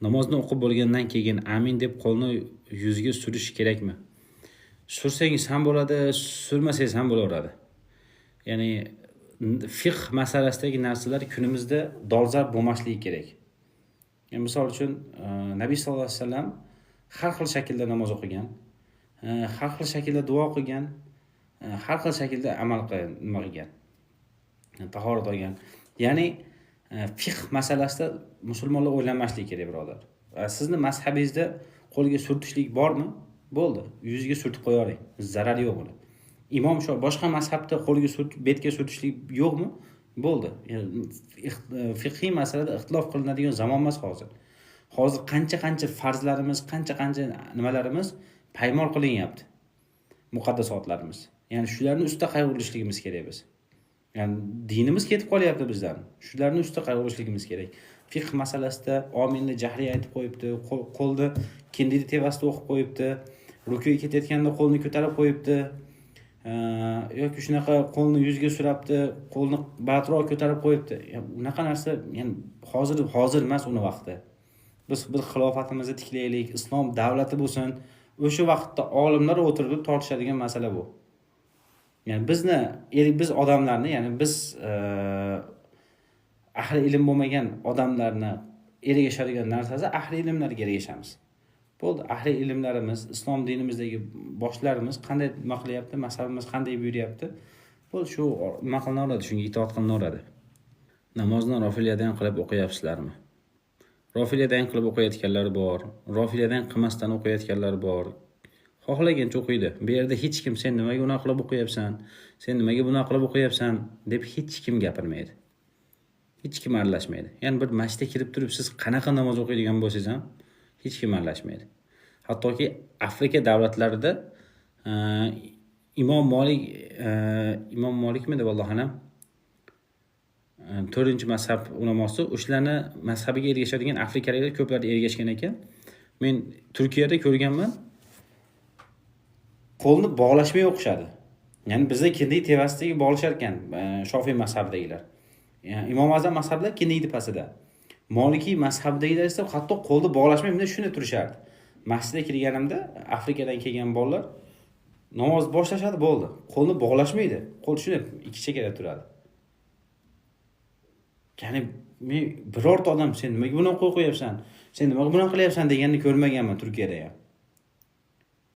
Namozni o'qib bo'lgandan keyin "amin" deb qo'lni yuzga surish kerakmi? Sursangiz ham bo'ladi, surmasangiz ham bo'laveradi. Ya'ni fiqh masalasidagi narsalar kunimizda dolzarb bo'lmasligi kerak. Yani misol uchun, Nabiy sallallohu alayhi vasallam har xil shaklda namoz o'qigan, har xil shaklda duo qilgan, har xil shaklda amal qilgan, nima qilgan, tahorat olgan. Ya'ni fiqh masalasida musulmonlar o'ylanmasligi kerak, birodar. Sizni mazhabingizda qo'lga surtishlik bormi? Bo'ldi, yuzga surtib qo'yavering, zarari yo'q buni. Imom shu boshqa mazhabda qo'lga surt, betga surtishlik yo'qmi? Bo'ldi. Fiqhiy masalada ixtilof qilinadigan zamon emas hozir. Hozir qancha qancha farzlarimiz, qancha qancha nimalarimiz paymol qilinyapti, muqaddasotlarimiz. Ya'ni shularni ustida qayg'urishligimiz kerak biz. Ya'ni dinimiz ketib qolyapti bizdan, shularni ustida qayg'urishligimiz kerak. Fiqh masalasida ominni jahriy aytib qo'yibdi, qo'lni kindikni tepasida o'qib qo'yibdi, rukuga ketayotganda qo'lni ko'tarib qo'yibdi, yoki shunaqa qo'lni yuzga surabdi, qo'lni balandroq ko'tarib qo'yibdi. Unaqa narsa, ya'ni hozir emas uni vaqti. Biz bir xilofatimizni tiklaylik, islom davlati bo'lsin, o'sha vaqtda olimlar o'tirib tortishadigan masala bu. Ya'ni bizni, biz odamlarni, ya'ni biz ahli ilm bo'lmagan odamlarni ergashadigan narsasi ahli ilmlarga ergashamiz. Bo'ldi. Ahli ilmlarimiz, islom dinimizdagi boshlarimiz qanday nima qilyapti, mazhabimiz qanday buyuryapti, bo'ldi, shu nima qilinaveradi, shunga itoat qilinaveradi. Namozni rofilyadan qilib o'qiyapsizlarmi? Rofilyadan qilib o'qiyotganlar bor, rofilyadan qilmasdan o'qiyotganlar bor. Xohlagancha o'qiydi. Bu yerda hech kim "sen nimaga unaqa qilib o'qiyapsan, sen nimaga bunaqa qilib o'qiyapsan" deb hech kim gapirmaydi, hech kim aralashmaydi. Ya'ni bir masjidga kirib turib siz qanaqa namoz o'qiydigan bo'lsangiz ham, hech kim aralashmaydi. Hattoki Afrika davlatlarida Imom Molik, Imom Molikmidi, vallohu alam, to'rtinchi mazhab ulamosi, o'shalarni mazhabiga ergashadigan afrikaliklar ko'plari ergashgan ekan. Men Turkiyada ko'rganman, qo'lni bog'lashmay o'qishadi. Ya'ni bizda kindik tepasidagi bog'lashar ekan Shofiy mazhabidagilar. Yani Imom Azam mazhabida kindik tepasida, Molikiy mazhabidagilar esa hatto qo'lni bog'lashmay bunday shunday turishardi. Masjidga kirganimda Afrikadan kelgan bolalar namoz boshlashadi, bo'ldi, qo'lni bog'lashmaydi, qo'l shunday ikki chekkada turadi. Ya'ni men birorta odam "sen nimaga bunaqa qo'yapsan, sen nimaga bunaqa qilyapsan" deganini ko'rmaganman Turkiyada ham.